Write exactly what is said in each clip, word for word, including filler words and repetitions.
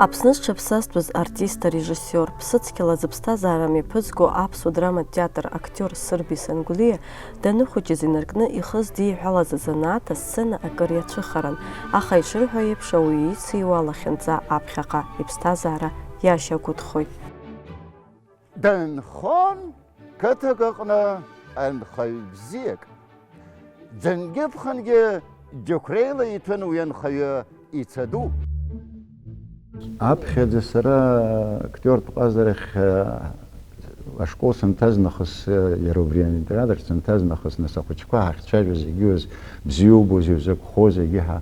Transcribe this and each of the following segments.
Аԥсны зҽаԥсазтәыз артист, арежиссиор, ԥсыцқьала зыԥсҭазаара мҩаԥызго аԥсуа драматә театр актиор Сырби Сангәлиа даныхәыҷыз инаркны ихы здиҳәалаз азанааҭ асцена акыр иацәыхаран, аха ишырҳәо еиԥш, ауаҩы ициуа алахьынҵа аԥхьаҟа иԥсҭазаара иашьагәыҭхоит. Дынхон қыҭак аҟны анхаҩ бзиак. Ӡынгьы-ԥхынгьы џьықәреила иҭәын уи анхаҩы ица ду. Аԥхьаӡа сара актиортә ҟазарахь, э, ашкол санҭаз нахыс, э, иара убри атеатр санҭаз нахыс, нас ахәыҷқәа ҳахьцәажәоз, егьиуаз бзиа убоз, иузакәхоз, егьи ҳа-,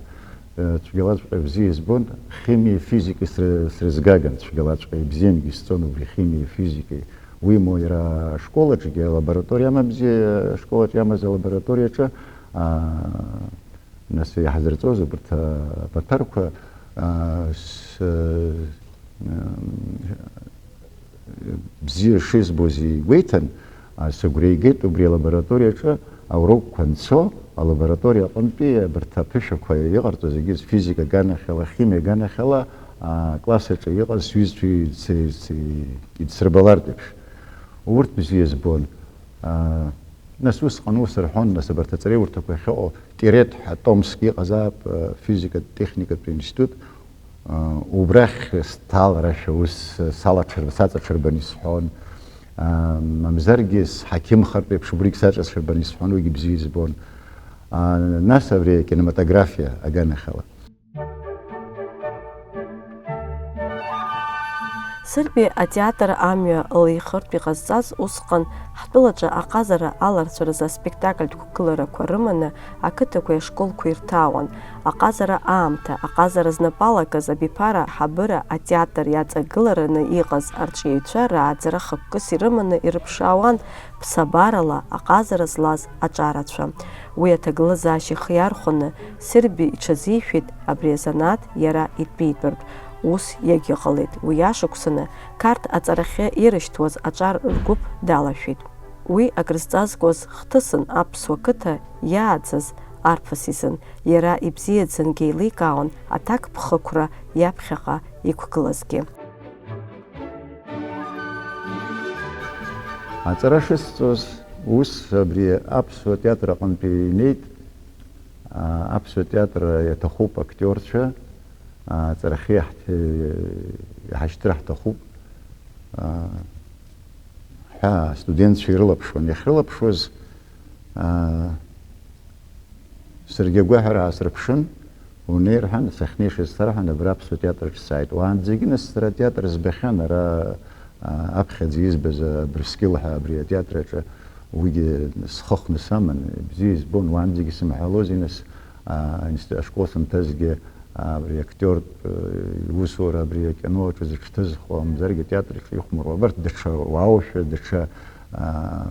э, цәгьалаҵәҟьа бзиа избон, химиеи физикеи сры-, срызгаган, цәгьалаҵәҟьа ибзиангьы сҵон убри химиеи физикеи. Уимоу иара ашколаҿгьы алабораториа амам бзиа, ашколаҿ иамаз алабораториаҿы, аа, нас иаҳзырҵоз убарҭ, а, абаҭарқәа, аа, с-, м, бзиа шизбоз игәеиҭан, а, сыгәра игеит убри алабораториаҿы аурокқәа анцо, алабораториа аҟынтәи абарҭ аԥышәақәа иҟарҵоз, егьыс физика аганахьала, химиа аганахьала, а, класс аҿы иҟаз сҩызцәа идсыр-, идсырбалартә еиԥш. Урҭ бзиа збон. А, нас усҟан ус рҳәон, нас абарҭ аҵараиурҭақәа ахьыҟоу, Терет ҳәа Томск иҟазаап, а, физикатә техникатә институт, а, убрахь сҭаларашәа ус салаҽырб-, саҵаҽырбан исҳәон. А, мамзаргьы сҳақьымхартә еиԥш убригь саҿаҽырбан исҳәон, уигьы бзиа избон. А, нас абри акинематографиа аганахьала. Сырби атеатр амҩа леихыртә иҟазҵаз усҟан, ҳтәылаҿы аҟазара аларҵәаразы аспектакльтә қәгыларақәа рыманы ақыҭақәеи ашколқәеи ирҭаауан. Аҟазара аамҭа, аҟазара знапалакыз абиԥара ҳабыра атеатр иаҵагылараны иҟаз арҿиаҩцәа рааӡара хықәкыс ирыманы ирыԥшаауан, ԥсабарала аҟазара злаз аҿарацәа. Уи аҭагылазаашьа ихы иархәаны, Сырби иҽазишәеит абри азанааҭ иара итәитәыртә. Ус иагьыҟалеит. Уи ашықәсаны Қарҭ аҵарахьы ирышьҭуаз аҿар ргәыԥ далашәеит. Уи акрызҵазкуаз хҭысын аԥсуа қыҭа иааӡаз арԥыс изын. Иара ибзиаӡангьы еиликаауан аҭакԥхықәра иаԥхьаҟа иқәгылазгьы. Аҵара шысҵоз, ус абри аԥсуа театр аҟынтәи инеит. А, аԥсуа театр иаҭахуп актиорцәа, а, аҵарахьы иаҳҭ-, иҳашьҭыр ҳҭахуп, а, ҳәа астудентцәа ирылаԥшуан. Иахьрылаԥшуаз, а, Саргьы агәаҳәара аасырԥшын, унеи рҳәан, сахьнеишаз сарҳәан, абра аԥсуа театраҿ сааит. Уаанӡагьы нас сара атеатр збахьан, ара, а, аԥхьаӡа избаз Абрыскьыл ҳәа абри атеатр аҿы уигьы схы ахәны саман, бзиа избон, уаанӡагьы сымҳәалози нас, а, аинст-, ашкол санҭазгьы, а, абри актиортә, э, иусура абри акино аҿы зыҽҭызхуа, мамзаргьы атеатр аҿы ихәмаруа, абарҭ даҽа уааушәа, даҽа, а,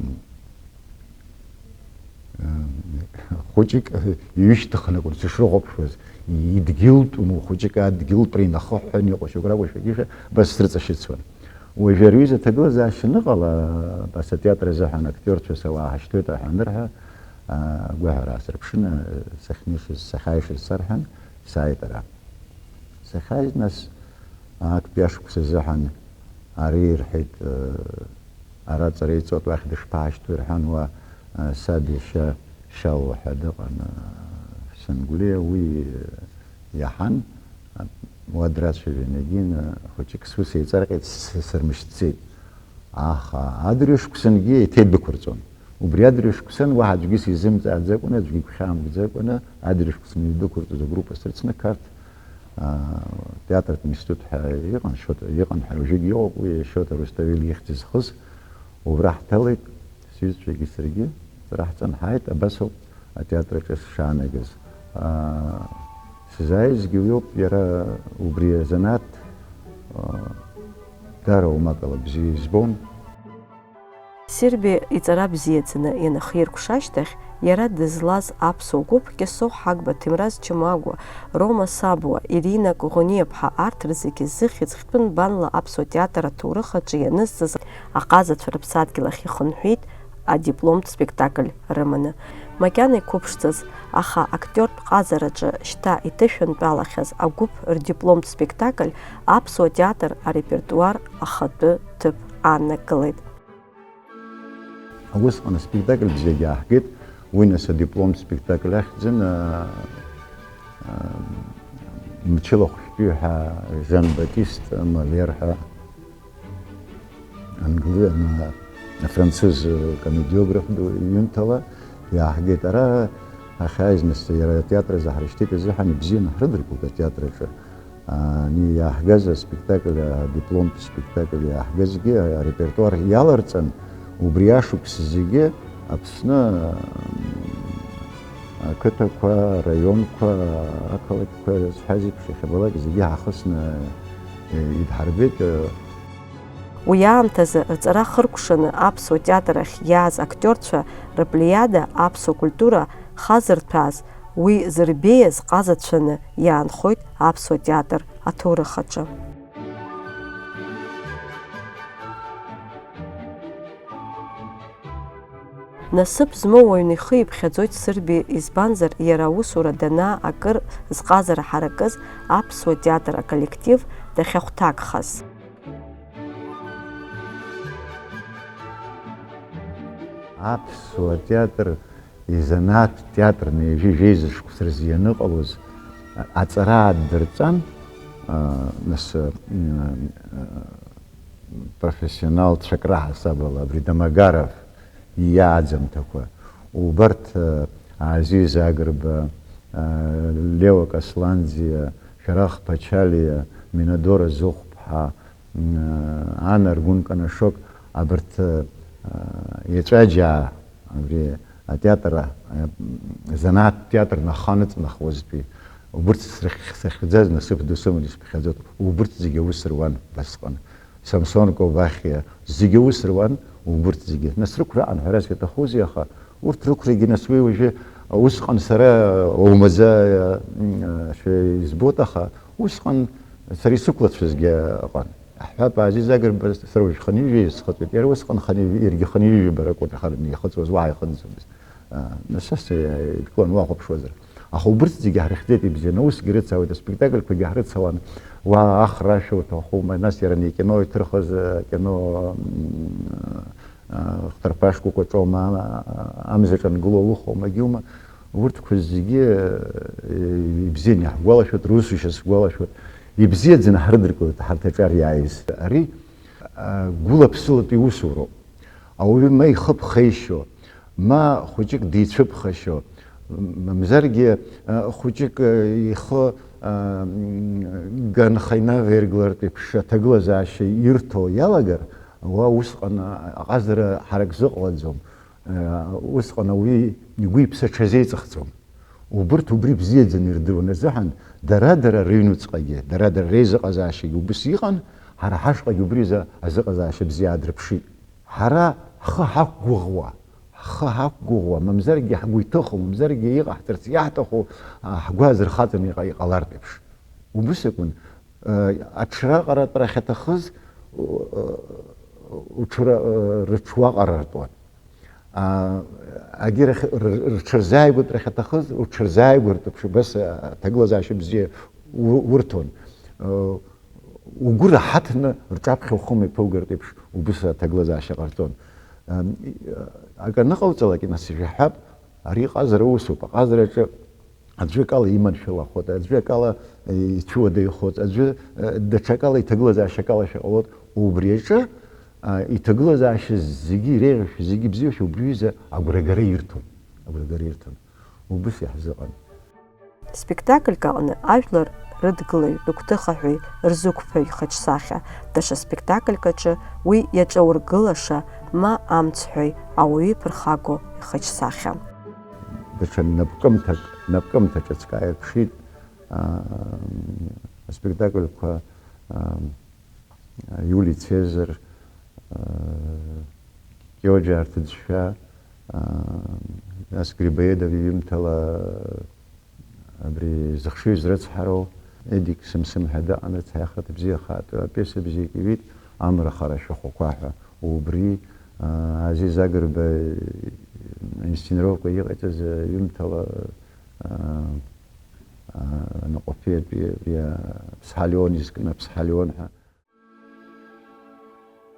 Хәыҷык иҩышьҭыхны акәын сышрыхәаԥшуаз, идгьылтәым хәыҷык адгьылтәра инахыҳәҳәаны иҟоу шьоук ракәушәагьы абас срыҵашьыцуан. Уажәы ари аҩыза аҭагылазаашьа аныҟала, абас атеатр азыҳәан актиорцәа сауаа ҳашьҭоит аҳәа анырҳәа, агәаҳәара аасырԥшын, сахьнеишаз, сахьааишаз сарҳәан, сааит ара. Сахьааиз, нас, актәи ашықәс азыҳәан ари ирҳәеит, ара аҵара иҵоит, уахь дышԥаашьҭуеи рҳәан, уа, саб иашьа Шьалуа ҳәа дыҟан, Сангәлиа, уи иаҳан, уа драцәажәан, егьин, хәыҷык сус еиҵарҟьеит, сырмышьҭӡеит. Аха адырҩашықәсангьы еиҭа идәықәырҵон. Убри адырҩашықәсан уаҳа аӡәгьы сизымҵааӡакәаны, аӡәгьы игәхьаамгӡакәаны, адырҩашықәсан идәықәырҵоз агруппа срыцны Қарҭ, аа, театртә институт ҳәа иҟан, Шоҭа, иҟан ҳәа уажәыгь иҟоуп, уи Шоҭа Русҭавел ихьӡ зхыз, убра ҳҭалеит, сҩызцәагьы саргьы, сара ҳҵан ҳааит, абас ауп атеатр аҿы сшаанагаз. Аа, сзааизгьы уиоуп, иара убри азанааҭ, аа, Дара умакала бзиа избон. Сирби иҵара бзиаӡаны ианахиркәша ашьҭахь, Иара дызлаз аԥсуа гәыԥ Кьасоу Ҳагба, Ҭемраз Чамагәа, Рома Сабуа, Ирина Коӷониаԥҳа, арҭ рзегьы зыхьӡ хьтәы нбанла аԥсуа театр аҭоурых аҿы ианызҵаз аҟазацәа рыԥсадгьыл ахь ихынҳәит, адипломтә спектакль рыманы. Макьана иқәыԥшӡаз, аха актиортә ҟазараҿы шьҭа иҭышәынтәалахьаз агәыԥ рдипломтә спектакль аԥсуа театр арепертуар ахатәы ҭыԥ ааннакылеит. Усҟан аспектакль бзиагьы ааҳгеит, уи нас адипломтә спектакль ахьӡын, а, а, Мчыла хәшәтәыҩҳа Жан-Батист Мольер ҳәа англи-, ана-, афранцыз комедиограф ду-, иҩымҭала иааҳгеит. Ара ҳахьааиз нас иара атеатр азы ҳрышьҭит азыҳәан ибзианы ҳрыдыркылт атеатр аҿы. Ани иааҳгаз аспектакль, адипломтә спектакль иааҳгазгьы арепертуар иаларҵан, убри ашықәс зегьы Аԥсны, м, ақыҭақәа, араионқәа, ақалақьқәа зҳәаз еиԥш, иахьабалак зегьы ҳахысны, э, идҳарбеит, э. Уи аамҭазы рҵара хыркәшаны аԥсуа театр ахь иааз актиорцәа рыплеиада аԥсуа культура хазырҭәааз, уи зырбеиаз ҟазацәаны иаанхоит аԥсуа театр аҭоурых аҿы. Насыԥ змоу уаҩны ихы иԥхьаӡоит Сырбеи, избанзар, иара аусура данаа акыр зҟазара ҳаракыз аԥсуа театр аколлектив дахьахәҭакхаз. Аԥсуа театр изанааҭтә театр ҩажәи жәеиза шықәса рзы ианыҟалоз, аҵара ааддырҵан, а, нас, а, профессионалцәак раҳасабала абри Домогаров иааӡамҭақәа, убарҭ, а, Азиз Агрба, а, Лео Касланӡиа, Шәарах Ԥачалиа, Минадора Зыхәԥҳа, Ана Аргәын Канашок, абарҭ, а, еҵәаџьаа, абри атеатр, а, занааҭтә театр наханыҵнахуазтәи, убырҭ срыхь-, сахьӡаз насыԥ ду сыман исԥхьаӡоит, убырҭ зегьы аус руан убасҟан. Самсон Кобахиа, зегьы аус руан, убырҭ зегьы. Нас рықәра аҟан ҳәарас иаҭахузеи, аха урҭ рықәрагьы нас уи уажәы усҟан сара оумаӡа, а, м, а, шәа избоит, аха усҟан сара исықәлацәазгьы ыҟан. Ҳҳәап, Азиз Агрба сара уажә хынҩажәи схыҵуеит, иара усҟан хынҩажәи, иаргьы хынҩажәи бара акәын иханы ихыҵуаз, уаҳа ихыҵуамызт. А, нас ас, э, идәықәлан уахәаԥшуазар. Аха убырҭ зегьы ҳрыхьӡеит ибзианы, аусгьы рыцҳауеит, аспектакльқәагьы ҳрыцҳауан, уа ахра ашәа уҭахума, нас иара ани акино иҭырхыз, э, акино, м, э, хҭарԥа шкәакәаҿоума, а, а, амзаҿ ангылоу улыхума, агьума, урҭқәа зегьы, э, ибзианы иаҳгәалашәоит, русушьа сгәалашәоит, ибзиаӡаны ҳрыдыркылеит ҳарҭ аҿар иааиз. Ари, а, гәыла-ԥсылатәи усуроуп. Ауаҩы ма ихы ԥхеишьо, ма хәыҷык дицәыԥхашьо, мамзаргьы, а, хәыҷык, а, ихы, а, м, ганха инаваирглартә еиԥш аҭагылазаашьа ирҭо иалагар, уа усҟан, а, аҟазара ҳарак зыҟалаӡом. А, усҟан ауаҩы игәы-иԥсы аҽазеиҵыхӡом. Убырҭ убри бзиаӡаны ирдыруан азыҳәан, дара-дара рыҩнуҵҟагьы, дара-дара реизыҟазаашьагьы убыс иҟан, ҳара ҳашҟагьы убри азы азыҟазаашьа бзиа аадырԥшит. Ҳара ҳхы ҳақәгәыӷуа, ҳхы ҳақәгәыӷуа, мамзаргьы ҳгәы иҭыхо, мамзаргьы иҟаҳҵарц иаҳҭаху, а, ҳгәы азырхаҵаны иҟа-, иҟалартә еиԥш. Убыс акәын, э, аҽраҟаратә рахьаҭахыз, у-, э, уҽра-, э, рыҽуаҟарартәуан. А, агьырахь р-, рҽырзааигәатә рахьаҭахыз, уҽырзааигәартә еиԥш, убас, а, аҭагылазаашьа бзиа у-, урҭон. Э, угәы раҳаҭны рҿаԥхьа ухы мҩаԥугартә еиԥш, убыс аҭагылазаашьа ҟарҵон. Ам, и-, акы аныҟауҵалак, нас ишәаҳәап, ари иҟазара усуп, аҟазараҿы аӡәы акала иманшәалахоит, аӡәы акала, э, ицәыуадаҩхоит, аӡәы, э, даҽакала иҭагылазаашьа акалашәа ҟалоит, убри аҿы, а, иҭагылазаашьа зегьы иреиӷьушәа, зегьы бзиашәа, убри ҩыза агәрагара ирҭон, агәрагара ирҭон. Убыс иаҳзыҟан. Спектакльк аҟны ажәлар рыдгылаҩ, рыгәҭыхаҳәаҩ, рзықәԥаҩ ихаҿсахьа, даҽа спектакльк аҿы уи иаҿаургылаша ма амцҳәаҩ, ауаҩы иԥырхагоу ихаҿсахьа. Даҽа напкымҭак, напкымҭа ҿыцк ааирԥшит, аа, аспектакльқәа, аа, Иулий Цезар, Киоџьаа рҭыӡшәа, Нас Грибоедов иҩымҭала абри зыхшыҩ зрыцҳароу Едик Сымсым ҳәа дыҟан, рыцҳаихра бзиахааит, апиеса бзиак иҩит, Амра хара шәахәақәа ҳәа, убри, а, Азиз Агрба инсценировка иҟаиҵаз аҩымҭала, а, а, аныҟәаԥиатәи абри, а, Ԥсҳалион изкны, Ԥсҳалион ҳәа.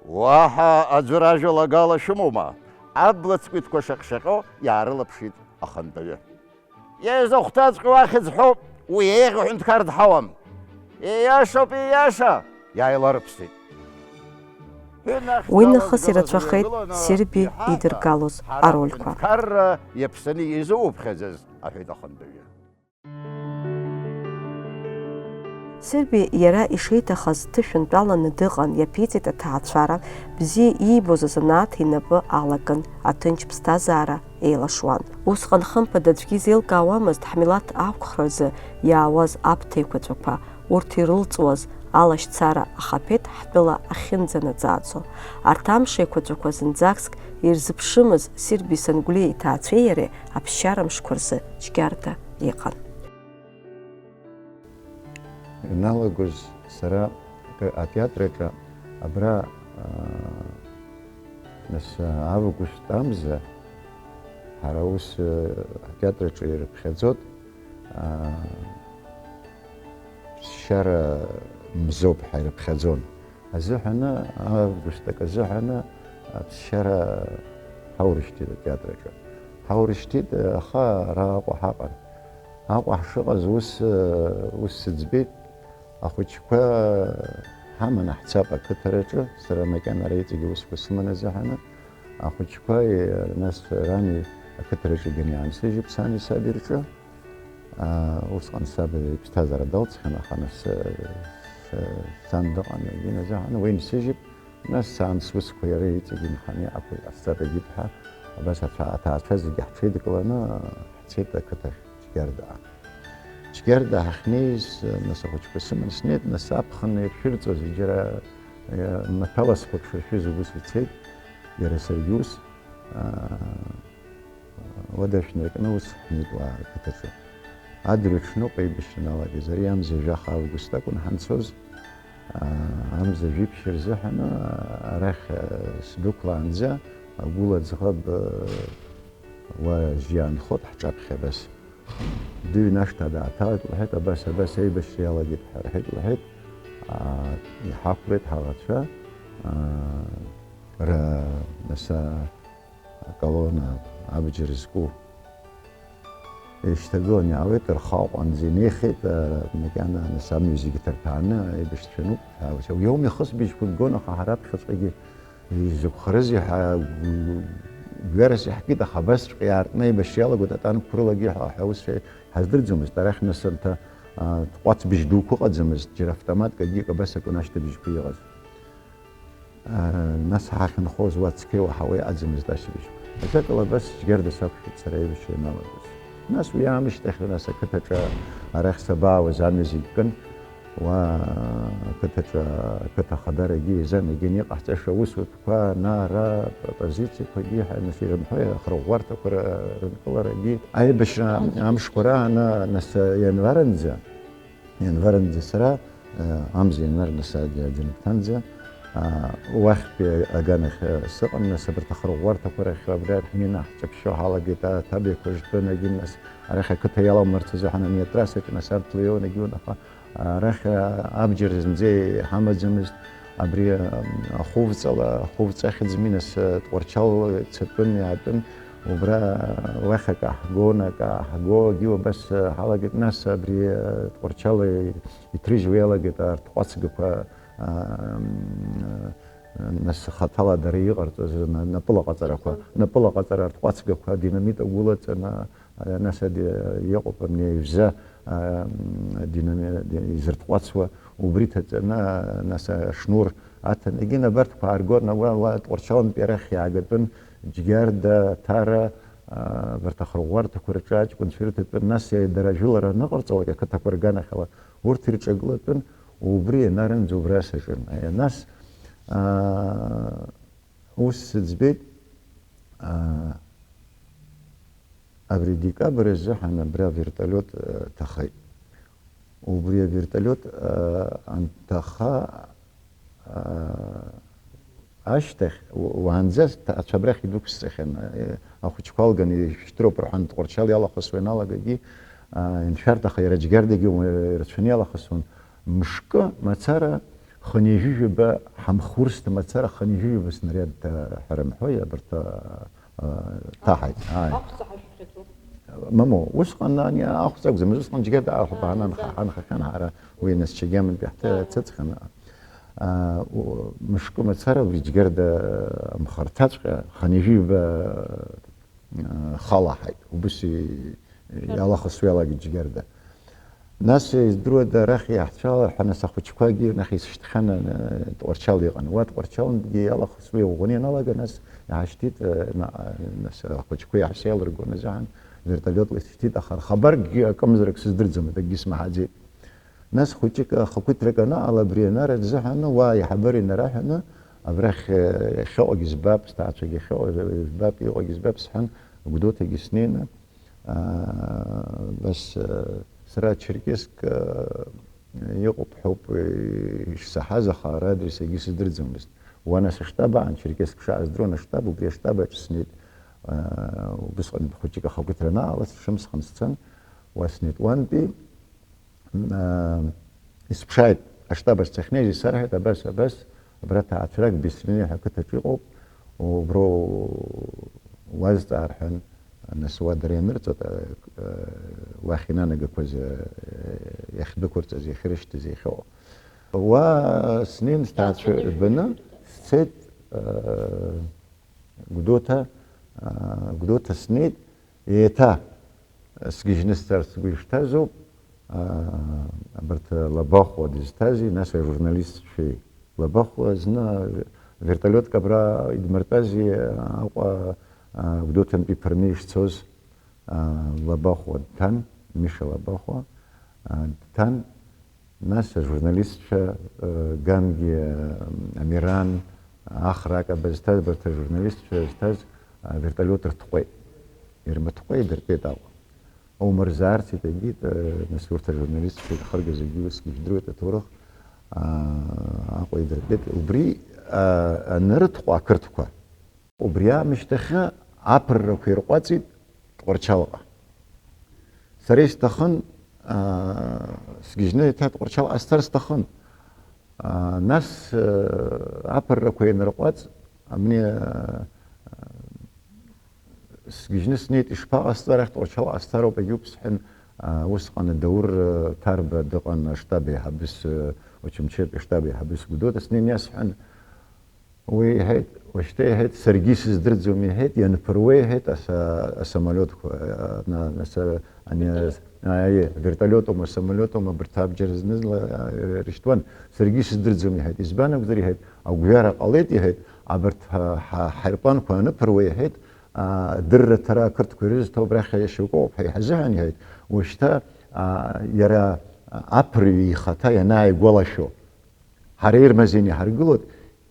Уаҳа аӡәыр ажәалагала шәымоума? Абла цкәитқәа шаҟь-шаҟьо иаарылаԥшит ахантәаҩы. Иазахәҭаҵәҟьоу ахьӡ ҳәоуп, уи еиӷьу ҳәынҭқар дҳауам. Ииашоуп, ииаша! Иааиларыԥсеит. Уи нахыс ирацәахеит Сирби идыргалоз арольқәа. Ҳәынҭқарра иаԥсаны изуԥхьаӡаз, аҳәеит ахантәаҩы. Сырби иара ишиҭахыз дҭышәынтәаланы дыҟан, иаԥиҵеит аҭаацәара, бзиа иибоз азанааҭ инапы алакын, аҭынч ԥсҭазаара еилашуан. Усҟан хымԥада аӡәгьы изеилкаауамызт ҳмилаҭ ақәхра рзы иаауаз аԥҭа еиқәаҵәақәа, урҭ ирылҵуаз алашьцара ахаԥеҭ ҳтәыла ахьынӡанаӡааӡо. Арҭ амш еиқәаҵәақәа зынӡаск ирзыԥшымыз Сырби Сангәлиа иҭаацәеи иареи аԥсшьара мшқәа рзы Џьгьарда иҟан. Ианалагоз сара акы атеатр аҿы абра, аа, нас, август амза ҳара ус, аа, атеатр аҿы ирыԥхьаӡот, аа, ԥсшьара мзоуп ҳәа ирыԥхьаӡон. Азыҳәаны, август акы азыҳәаны аԥсшьара ҳаурышьҭит атеатр аҿы. Ҳаурышьҭит, аха ара Аҟәа ҳаҟан. Аҟәа ҳшыҟаз ус, ус сыӡбеит, ахәыҷқәа ҳаманы ҳцап ақыҭараҿы, сара макьана ара иҵегьы усқәа сыман азыҳәаны, ахәыҷқәа, нас рани ақыҭараҿы иганы иаансыжьып сани саби рҿы. Аа, усҟан саб иԥсҭазаара далҵхьан, аха нас, э, с-, сан дыҟан, егьи назыҳәан, уи нсыжьып, нас сан сусқәа иара иҵегь инханы иаақәлеит, ҟасҵап егьит ҳәа, абас ацәа-, аҭаацәа зегьы ҳҽеидкыланы ҳцеит ақыҭахь Џьгьардаҟа. Џьгьарда ҳахьнеиз, нас ахәыҷқәа сыман снеит, нас аԥхын иршәырҵоз џьара, э, маҭәала схәаҽыршәыз убыс ицеит, иара саргьы ус, аа, Уа дашәнаркны ус ҳнеит уа ақыҭаҿы. Адырҩаҽноуп аибашьра аналагаз, ари амза жәаха август акәын ҳанцоз. Аа, амза жәиԥшь рзыҳәаны арахь, аа, сдәықәлаанӡа агәыла ӡӷаб, аа, уа жьы иаанхот ҳҿаԥхьа абас. Дыҩнашҭа дааҭалеит, лҳәеит, абас, абас аибашьра иалагеит ҳәа рҳәеит, лҳәеит, аа, иҳақәлеит ҳаӷацәа, аа, ра-, нас, аа, аколонна абџьар зку. Еишьҭагылан иаауеит, рхы аҟәанӡа инеихеит, ара, макьана, нас, амҩа зегьы ҭырҭәааны, аибашьцәа ануп ҳәа, уи ауми хысбыжьқәа гон, аха ҳара аԥхьаҵәҟьагьы изакәхарызеи ҳәа гәҩарас иаҳкит, аха абасҵәҟьа иаартны аибашьра иалагоит атанкқәа рылагьы ҳәа, ҳәа ус ҳаздырӡомызт, арахь, нас, анҭ-, а, тҟәацбыжь дуқәа ыҟаӡамызт, џьара автоматк агьик абас акәын ашьҭыбжьқәа иҟаз. Нас ҳахьынхоз уа цқьа иуаҳауа иҟаӡамызт ашьыбжьқәа. Ажәакала, абас Џьгьарда сақәшәеит сара аибашьра ианалагоз. Нас уи аамышьҭахь, нас ақыҭаҿы арахь сабаауаз амҩа зегь кын, уа ақыҭаҿы ақыҭа ахадарагьы еизан, егьин иҟаҳҵаша аусутәқәа, ана-ара, пропозициақәагьы ҳәа, нас ирымҳәои, ахырӷәӷәарҭақәа ра-, рынкыларагьы. Аибашьра амшқәа рааны, нас ианваранӡа, Ианваранӡа сара, э, амза ианвар нас ади-, адинагәҭанӡа, а, уахьтәи аганахь, э, сыҟан, нас абарҭ ахырӷәӷәарҭақәа рахь абра ҳнеины ҳҿаԥшьо ҳалагеит, аҭабиақәа жәтәын, егьи нас арахь ақыҭа иаламларц азыҳәан ани атрассаҿы, нас арҭ леион, егьион, аха арахь, а, абџьар зынӡа иҳамаӡамызт, абри, а, ахәывҵала, ахәывҵ ахьӡми, нас, э, Тҟәарчал цатәын, иаатәын, Убра уахь акы ааҳгон, акы ааҳго, егьи убас ҳалагеит, нас абри, э, Тҟәарчал иҭрыжьуа иалагеит арҭ ҟәацгақәа, а, м, нас хаҭала дара иҟарҵаз на-, напылаҟаҵарақәа, напылаҟаҵара арҭ ҟәацгақәа динамит агәылаҵаны, а, нас ади-, иҟоуп абни аҩза, а, м, динами-, ди-, изырҭҟәацуа, убри ҭаҵаны, а, нас ашнур аҭан, егьи абарҭқәа ааргон, уа, уа Тҟәарчалнтәи арахь иаагатәын, Џьгьарда, Ҭара, аа, абарҭ ахырӷәӷәарҭақәа рҿы аҷкәынцәа ирыҭатәын, нас дара ажәылара аныҟарҵалак ақыҭақәа рганахьала, урҭ ирҿагылатәын, убри ианарынӡа убра саҿын. Ааи, нас, аа, ус сыӡбеит, аа, Абри декабрь азыҳәан абри авертолиот, э, ҭахеит. Убри авертолиот, э, анҭаха, э, ашьҭахь, у-, уаанӡа сҭ-, ацәа абрахь идәықәсҵахьан, э, ахәыҷқәа алган ишәҭыроуп рҳәан, Тҟәарчал иалахысуа ианалагагьы, э, иншәарҭаха иара Џьгьардагьы, э, ирацәаны иалахысуан. Мышкы мацара хынҩажәижәаба, ҳамхурсҭа мацара хынҩажәижәаба снариад, э, ҳәара мҳәои, абарҭ, э, э, ҭаҳаит. Ааи. Ахәҵа ҳашәхьаҵуп. Мамоу, усҟан ани ахәҵа акәӡамызт, усҟан Џьгьарда аҳәа ҳананха-, ҳанхахьан ҳара, уи нас Чегьамынтәи ҳҭыҵхьан. Аа, у-, мышкы мацара убри Џьгьарда амхырҭаҵәҟьа хынҩажәижәаба, аа, халаҳаит. Убыс и-, иалахысуа иалагеит Џьгьарда. Нас, издыруада, арахь иаҳцәала ҳәа, нас ахәыҷқәагьы нахь исышьҭхьан, э, Тҟәарчал иҟан. Уа Тҟәарчалгьы иалахысуа иӷәӷәаны ианалага, нас иаҳашьҭит, э, на-, э, нас ахәыҷқәа иаҳәса иалыргон азыҳәан, вертолиотла исышьҭит, аха рхабаргьы акымзарак сыздырӡомызт, акгьы смаҳаӡеит. Нас хәыҷык ахақәиҭрак анаҟала, абри анара рзыҳәаны, уа аиҳабыра инараҳәаны, абрахь, э, иахьыҟагьы збап, сҭаацәагьы иахьыҟоу збап, иҟагьы збап сҳәан, Гәдоуҭагьы снеины, Аа, бас, э, сара Черкесск, э, иҟоуп ҳәоуп, э, ишсаҳаз, аха ара адрес егьи сыздырӡомызт. Уа нас аштаб аан, Черкесск шааз дырун аштаб, убри аштаб аҿы снеит. Э, убысҟан хәыҷык ахақәиҭра анаалас, шымсхан сцан, уа снеит. Уантәи М, аа, исыԥшааит, аштаб ахь сахьнеиз исарҳәеит, абас, абас, абра ҭаацәрак Беслине ҳәа ақыҭаҿы иҟоуп, убра уазҵаар ҳәан, нас уа дара ианырҵоит, а, а, уахь инанагақәаз, а, иахьдәықәырҵаз, иахьырышьҭыз, иахьыҟоу. Уа снеин сҭаацәа рбаны сцеит, а, Гәдоуҭа, аа, Гәдоуҭа снеит, еиҭа сгьежьны сцарц сгәы ишҭазоуп, аа, абарҭ Лабахәуа дызҭази, нас ажурналистцәеи. Лабахәуа зны вертолиотк абра идмыртәази, Аҟәа, аа, Гәдоуҭантәи Ԥырни ишцоз, аа, Лабахәуа дҭан, Миша Лабахәуа, аа, дҭан. Нас ажурналистцәа, э, Гангиа, э, Амиран, Ахра Акаба зҭаз, абарҭ ажурналистцәа зҭаз, э, вертолиот рҭҟәеит. Ирмыҭҟәеи идыртәеит Аҟәа. Аумырзаарц итәагьы, э, нас урҭ ажурналистцәа ирхыргаз зегьы усгьы ижәдыруеит аҭоурых, а, Аҟәа идыртәеит. Убри, а, анырҭҟәа ақырҭқәа, Убри аамышьҭахьы аԥыррақәа ирҟәаҵит Тҟәарчалҟа. Сара исҭахын, аа, сгьежьны еиҭа Тҟәарчалҟа сцар сҭахын. Аа, нас, аа, аԥыррақәа ианырҟәаҵ, абни, аа, сгьежьны снеит, ишԥаҟасҵо арахь Тҟәарчалҟа сцароуп, егьуп сҳәан, аа, усҟан Даур, аа, Ҭарба дыҟан, аштаб еиҳабыс, аа, Очамчыратәи аштаб еиҳабыс Гәдоуҭа, снеин иасҳәан, Уи иҳәеит, уажәшьҭа иҳәеит, саргьы исыздырӡом, иҳәеит, ианԥыруа иҳәеит аса-, асамолиотқәа, а, на-, нас, а, ани, а, аиеи, вертолиотума, самолиотума, абарҭ абџьар зны-зынла, а, ирышьҭуан, саргьы исыздырӡом, иҳәеит. Избан акәзар, иҳәеит, агәҩара ҟалеит, иҳәеит, абарҭ ҳа-, ҳа-, ҳаирпланқәа аныԥыруа, иҳәеит, а, адырраҭара ақырҭқәа ирызҭо абрахь шьоукы ыҟоуп ҳәа иҳазыҳәан, иҳәеит, уажәшьҭа, а, иара аԥырҩы ихаҭа ианааигәалашәо, Ҳара ирмазеины иҳаргылоит,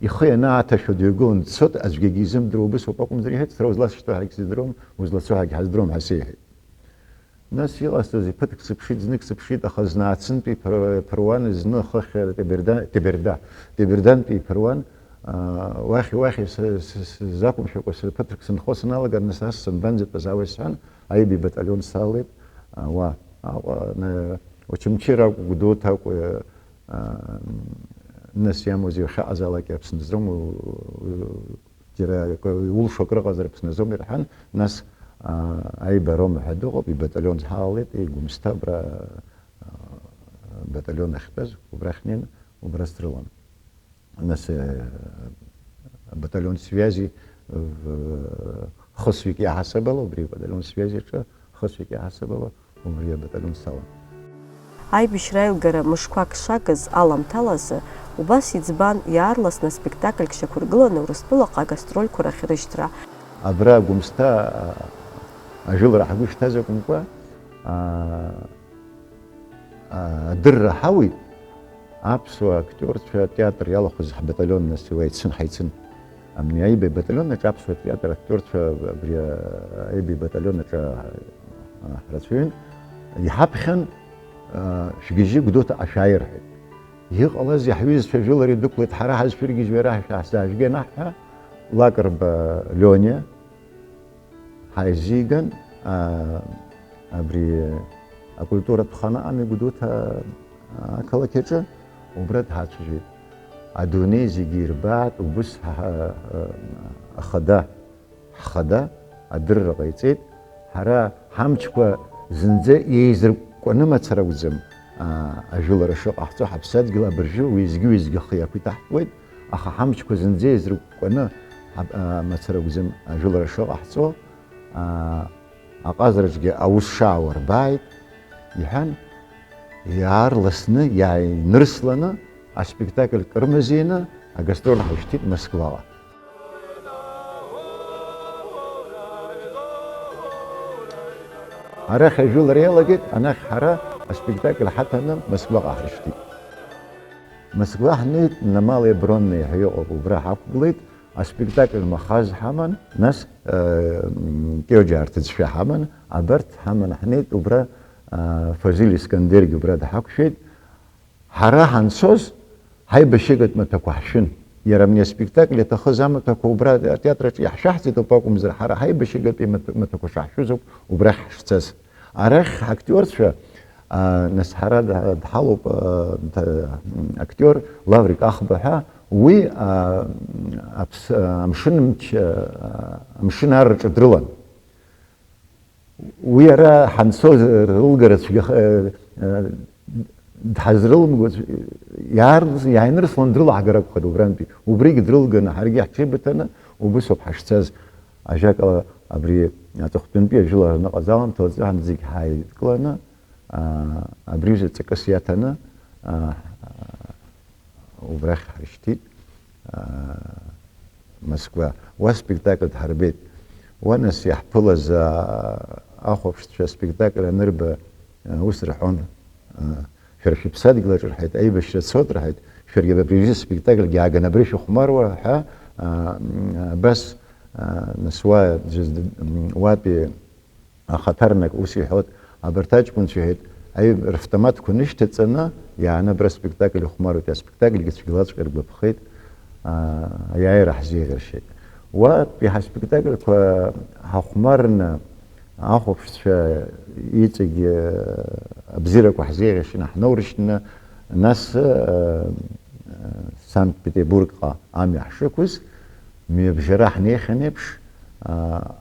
ихы ианааҭашәо дҩагылан дцоит, аӡәгьы изымдыруа убыс ауп акәымзар, иҳәеит, сара узласышьҭоу ҳәагьы сыздыруам, узлацо ҳәагьы ҳаздыруам ҳәа сеиҳәеит. Нас иҟасҵаз, иԥыҭк сыԥшит, знык сыԥшит, аха зны Ацынтәи иԥыр-, иԥыруан, зны хыхь Теберда-, Теберда, Тебердантәи иԥыруан, аа, уахь, уахь са, са, са, сзақәымшәакәа сара ԥыҭк сынхо саналага, нас ас санбанӡатәаз ауеи сҳәан, аҩбатәи баталион салалеит, аа, уа, Аҟәа, на-, Очамчыра акәу, Гәдоуҭа акәу, Аа, нас иамоузеи, уахьыҟазаалак Аԥсны зрым, у-, у-, џьара акы, иулшо акрыҟазар Аԥсны азоума ирҳәан, нас, аа, аибарома ҳәа дыҟоуп, ибаталион ҳалалеит, игәымсҭа абра, аа, баталион ахьтәаз, убра ҳнеины, убра срылан. Нас, э, абаталион связи, в-, хысҩык иаҳасабала, убри абаталион связи аҿы хысҩык иаҳасабала, Убри абаталион салан. Аибашьра аилгара мышқәак шагыз аламҭалазы, убас иӡбан иаарласны аспектакльк шьақәыргыланы Урыстәылаҟа агастрольқәа рахь рышьҭра. Абра Гәымсҭа, а, ажәылара ҳгәы ишҭаз акәымкәа, а, а, адырра ҳауит, аԥсуа актиорцәа атеатр иалахәыз ҳбаталион нас уа ицын, ҳаицын. Амни аибе баталион аҿы аԥсуа театр актиорцәа абри аибе баталион аҿы, а, ҳрацәаҩын, иҳаԥхьан, а, шәгьежьы Гәдоуҭа ашәааирҳәеит. Иҟалазеи, ҳҩызцәа жәылара идәықәлеит, ҳара ҳазшәыргьежьуа иара ҳшәаҳзаажәгеи анаҳҳәа, Лакрба Лиониа ҳаизиган, а, абри акультуратә ханы ами Гәдоуҭа ақалақь аҿы, убра дҳацәажәеит. Адунеи зегьы ирбаат, убыс ҳа, ҳа, ахада, ҳхада адырра ҟаиҵеит. Ҳара ҳамчқәа зынӡа еизыркәкәаны мацара акәӡам, а, ажәылара шыҟаҳҵо, ҳаԥсадгьыл абыржәы уеизгьы-уеизгьы ахы иақәиҭаҳтәуеит, аха ҳамчқәа зынӡа еизыркәкәаны ҳаԥ-, а, мацара акәӡам ажәылара шыҟаҳҵо, а, аҟазараҿгьы аус шаауа рбааит, иҳәан, иаарласны иааинырсланы аспектакль кырмазеины агастроль ҳаушьҭит Москваҟа. Арахь ажәылара иалагеит, анахь ҳара аспектакль ҳаҭаны Москваҟа ҳрышьҭит. Москва ҳнеит, на Малые Бронные ҳәа иҟоуп, убра ҳақәгылеит, аспектакль Махаз ҳаман, нас, э, м, Киоџьа арҭыӡшәа ҳаман, абарҭ ҳаман ҳнеит, убра, а, Фазиль Искандергьы убра дҳақәшәеит. Ҳара ҳанцоз, ҳаибашьыгатә маҭәақәа ҳшәын. Иара абни аспектакль иаҭахыз амаҭәақәа убра атеатраҿы иаҳшәаҳҵеит ауп акәымзар, ҳара ҳаибашьыгатәи маҭ-, маҭәақәа шаҳшәыз ауп убрахь ҳшцаз. Арахь ҳактиорцәа, а, нас ҳара д-, дҳалоуп, а, д-, актиор Лаврик Ахба ҳәа, уи, а, аԥс-, а, амшын мч-, а, амшын арраҿы дрылан. Уи ара ҳанцоз рылгара цәгьах-, э, э, дҳазрылымгоз, иаарлас-, иааинырслан дрылаҳгар акәхеит убрантәи. Убригь дрылганы ҳаргьы ҳҽеибыҭаны, убыс ауп ҳашцаз. Ажәакала, абри аҵыхәтәантәи ажәылара аныҟаз аамҭа лаҵәаан зегь ҳааидкыланы, аа, абри аҩыза ҵакыс иаҭаны, аа, убрахь ҳрышьҭит, аа, Москва. Уа спектакль дҳарбеит. Уа, нас, иаҳԥылаз, аа, ахәаԥшцәа аспектакль анырба, аа, ус рҳәон, аа, шәара шәыԥсадгьыл аҿы, рҳәеит, аибашьра цоит, рҳәеит, шәаргьы абри аҩыза аспектакльгьы ааганы абри шәыхәмаруа ҳәа, аа, абас, аа, нас уа, уатәи Ахаҭарнак ус иҳәоит, абарҭ аҷкәынцәа, иҳәеит, аҩ-, равтоматқәа нышьҭаҵаны, иааны абра аспектакль ихәмаруеит, аспектакльгьы цәгьалаҵәҟьа ргәаԥхеит, аа, аиааира ҳзеиӷьаршьеит. Уатәи ҳаспектакльқәа ҳахәмарны, ахәаԥшцәа иҵегь, э, абзиарақәа ҳзеиӷьаршьаны ҳнаурышьҭны, нас, э, э, Санкт-Петербургҟа амҩа ҳшықәыз, мҩабжара ҳнеихьан еиԥш, аа,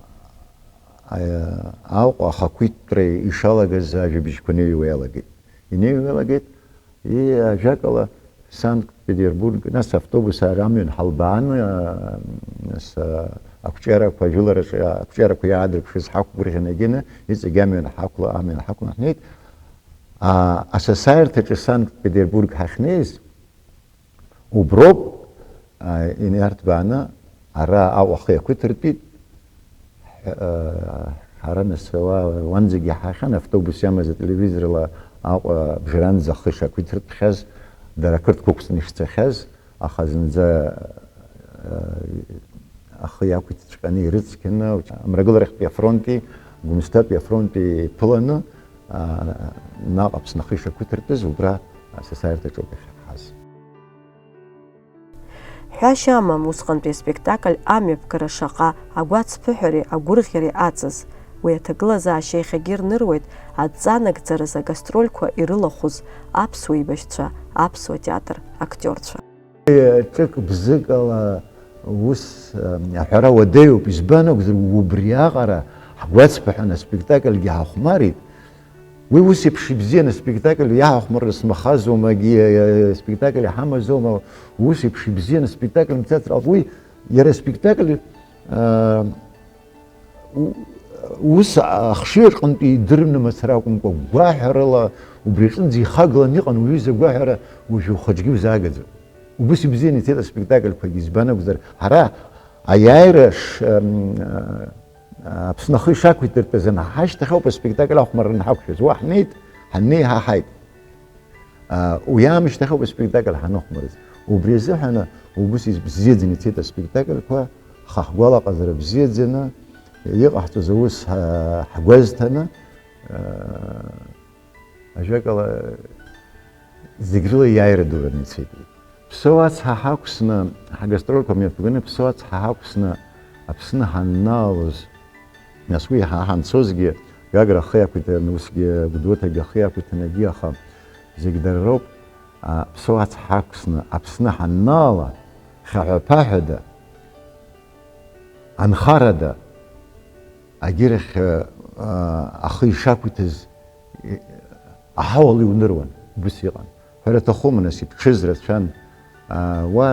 Аҟәа ахақәиҭтәра ишалагаз ажәабжьқәа неиуа иалагеит. Инеиуа иалагеит, и-, ажәакала, Санкт-Петербург, нас автобус ара амҩан ҳалбааны, а, нас, а, ақәҿиарақәа, ажәылараҿы ақәҿиарақәа иаадырԥшыз ҳақәгәырӷьаны егьины, иҵегь амҩан ҳақәла-, амҩан ҳақәлан ҳнеит. А, асасааирҭаҿы Санкт-Петербург ҳахьнеиз, Уброуп, а, инарҭбааны ара Аҟәа ахы иақәиҭыртәит. Ҳ-, а, ҳара нас уа-, уанӡагьы ҳаахьан, автобус иамаз ателевизорла Аҟәа бжаранӡа ахы ишақәиҭыртәхьаз, дара ақырҭқәа ықәҵны ишцахьаз, аха зынӡа, а, ахы иақәиҭҵәҟьаны ирыцқьаны, амрагыларахьтәи афронти, Гәымсҭатәи афронти иԥыланы, а, наҟ Аԥсны ахы ишақәиҭыртәыз убра асасааирҭаҿоуп иахьа ҳааз. Ҳәашьа амам, усҟантәи аспектакль амҩаԥгара шаҟа агәацԥыҳәареи агәырӷьареи аҵаз. Уи аҭагылазаашьа иахьагьы ирныруеит адҵа нагӡараз агастрольқәа ирылахәыз аԥсуа еибашьцәа, аԥсуа театр актиорцәа. Ҿык-бзык ала ус, ам, аҳәара уадаҩуп, избан акәзар, убриаҟара ҳгәацԥыҳәан аспектакльгьы ҳахәмарит. Уи ус еиԥш ибзиан аспектакль иаҳахәмарра смахазоума, егьи, э, спектакль иҳамазоума, ус еиԥш ибзиан аспектакль мцаҵәҟьа. Уи иара аспектакль, э, у-, ус ахшыҩ аҿҟынтә идырны мацара акәымкәа, гәаҳәарыла убри аҿынӡа ихагылан иҟан уҩыза гәаҳәара, уажәы ухаҿгьы узаагаӡом. Убыс ибзиан ицеит аспектакльқәагьы, избан акәзар, ҳара аиааира ш-, м, а, Аԥсны ахы ишақәиҭыртәыз анҳашьҭахь ауп аспектакль ахәмарра анҳақәшәаз. Уа ҳнеит, ҳаннеи иҳаҳаит. А, уи аамышьҭахь ауп аспектакль ҳаныхәмарыз. Убри азыҳәан убыс бзиаӡаны ицеит аспектакльқәа, ҳа ҳгәалаҟазара бзиаӡаны, иҟаҳҵоз аус ҳа-, ҳгәазҭаны, аа, ажәакала, зегь рыла иааира дураны ицеит. Ԥсоу ацҳа ҳақәсны, ҳагастрольқәа мҩаԥганы, Ԥсоу ацҳа ҳақәсны Аԥсны ҳаннаалоз, нас уи ҳа ҳанцозгьы, Гагра ахы иақәиҭын, усгьы Гәдоуҭагьы ахы иақәиҭын, егьи аха зегь дара роуп. А, Ԥсоу ацҳа ҳақәсны Аԥсны ҳаннаала, хьаҳәа-ԥаҳәада, анхарада, агьырахь, а, ахы ишақәиҭыз, и-, аҳауала иуныруан, убыс иҟан. Ҳәара аҭахума, нас, иԥҽыз рацәан. А, уа,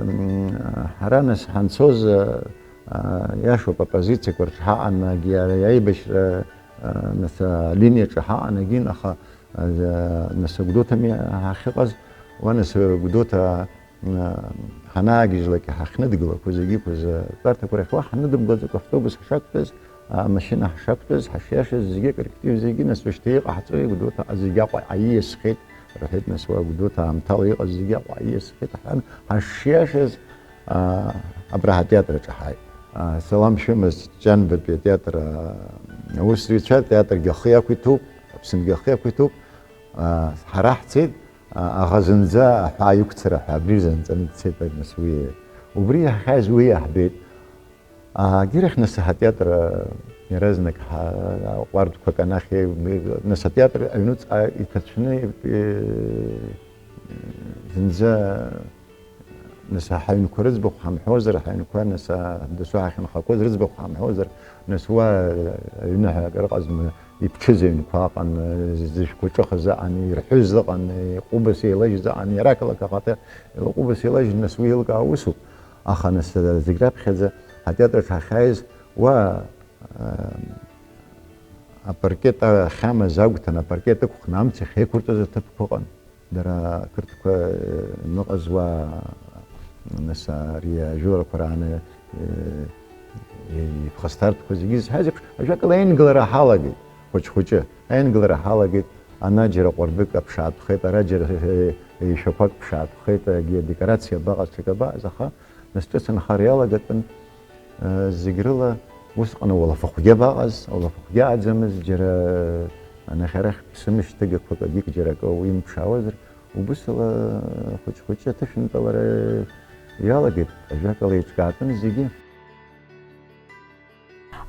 м, ҳара, нас, ҳанцоз, а, а, иашоуп, апозициақәа рҿы ҳаҟан, агьи ари аибашьра, а, нас, алиниаҿы ҳаҟан, агьин, аха, а, нас, Гәдоуҭами ҳахьыҟаз, уа, нас, Гәдоуҭа ҳанаагьежьлак, ҳахьныдгылақәоз, егьиқәыз атәарҭақәа рахь уа ҳаннадымгылаӡакәа, ҳавтобус ҳшақәтәаз, амашьына ҳшақәтәаз, ҳашиашаз, зегьы аколлектив зегьы, нас, ушьҭа иҟаҳҵои, Гәдоуҭаҟа зегьы Аҟәа аиасхеит, рҳәеит, нас, уа Гәдоуҭа аамҭала иҟаз зегьы Аҟәа аиасхеит, ҳҳәан, ҳашиашаз, а, абра ҳатеатр аҿы ҳааит. А, салам шәымаз, Ҷанбатәи атеатр, а, аусзуҩцәа, атеатргьы ахы иақәиҭуп, Аԥсынгьы ахы иақәиҭуп, а, ҳара ҳцеит, А, аӷа зынӡа аҳәаа иқәцара ҳәа абри занҵаны дцеит, нас уи, убри иаҳхьаз уи иаҳбеит. А, агьырахь нас ҳатеатр, а, иаразнак ҳа-, аҟәардәқәак анахь, нас атеатр аҩнуҵҟа иҭацәны, э, зынӡа, нас ҳаҩнқәа рыӡбахә ҳамҳәозар, ҳаҩнқәа, нас, а, досу ҳахьынхақәоз рыӡбахә ҳамҳәозар, нас уа аҩны ҳәа акыр ыҟазма, иԥҽыз аҩнқәа ыҟан, зышәқәа ҿыхыз ыҟан, ирҳәыз ыҟан, иҟәыбаса еилажьыз ыҟан, иара ақалақь ахаҭа илҟәыбаса еилажьын, нас уи еилкаау усуп. Аха нас зегь раԥхьаӡа атеатр аҿы ҳахьааиз, уа, а, апаркет ахьамаз агәҭаны апаркет ықәхны амца ахьеиқәыртәаз аҭыԥқәа ыҟан. Дара ақырҭқәа, э, ныҟаз уа, нас, ари ажәыларақәа рааны, э, иԥхасҭартәқәа зегьы зҳәаз еиԥш, ажәакала, аинглара ҳалагеит, хәыҷ-хәыҷы. Аинглара ҳалагеит, ана џьара ҟәардәык аԥшаатәхеит, ара џьара, э, еишәақәак ԥшаатәхеит, егьи адекорациа абаҟаз, ҽак абаҟаз, аха нас ҿыц анхара иалагатәын. Зегь рыла усҟан ауалафахәгьы абаҟаз, ауалафахәгьы аӡамыз, џьара анахь-арахь ԥсымышьҭыгақәак, агьык џьара акы уимԥшаауазар, убысала хәыҷ-хәыҷы аҭышәынтәалара иалагеит, ажәакала, еиҿкаатәын зегьы.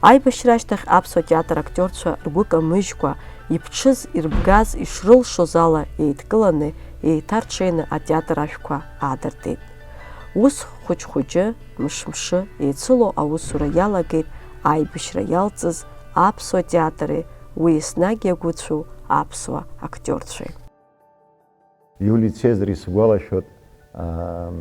Аибашьра ашьҭахь аԥсуа театр актиорцәа ргәы камыжькәа, иԥҽыз, ирбгаз, ишрылшоз ала еидкыланы, еиҭарҽеины атеатр ашәқәа аадыртит. Ус хәыҷ-хәыҷы, мыш-мшы еицыло аусура иалагеит аибашьра иалҵыз аԥсуа театри уи еснагь иагәыцәу аԥсуа актиорцәеи. Иулий Цезар исгәалашәоит, аа,